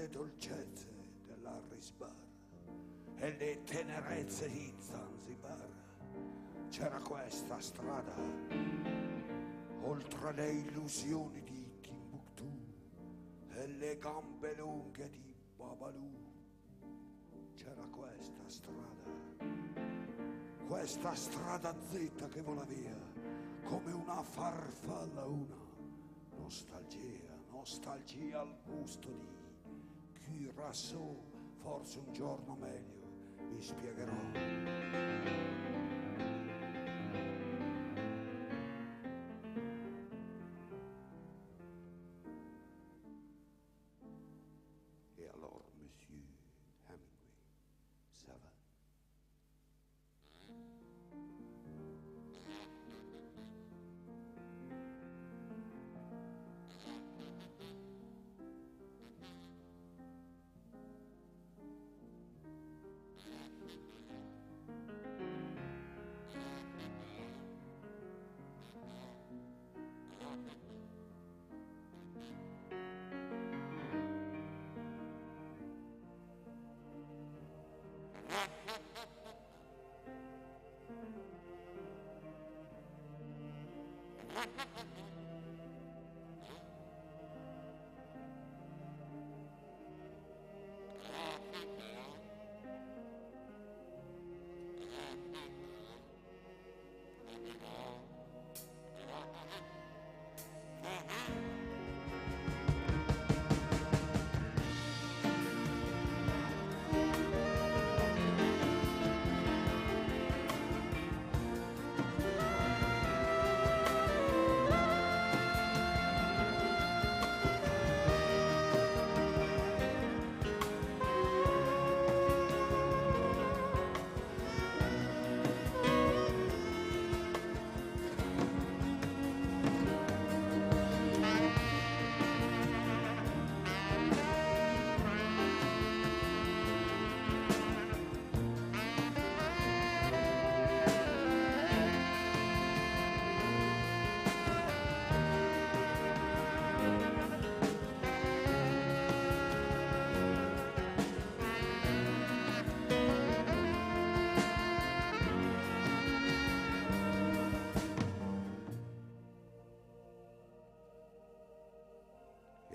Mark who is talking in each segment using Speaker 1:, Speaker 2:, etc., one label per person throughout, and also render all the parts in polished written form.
Speaker 1: le dolcezze dell'Harry's Bar e le tenerezze di Zanzibar, c'era questa strada, oltre le illusioni di Timbuktu e le gambe lunghe di Babalu. C'era questa strada, questa strada zitta che vola via come una farfalla, una nostalgia, nostalgia al gusto di Curaçao, forse un giorno meglio mi spiegherò. E alors, monsieur Hemingway, ça va?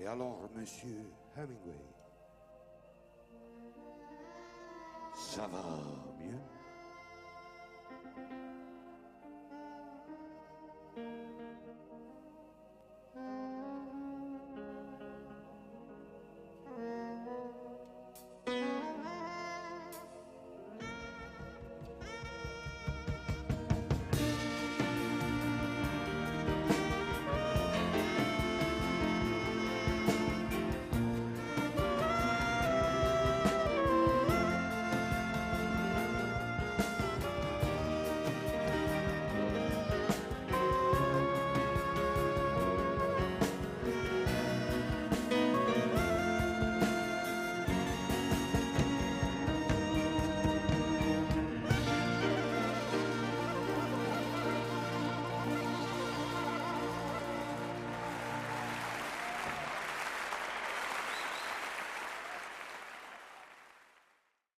Speaker 1: E alors, monsieur Hemingway, ça va mieux?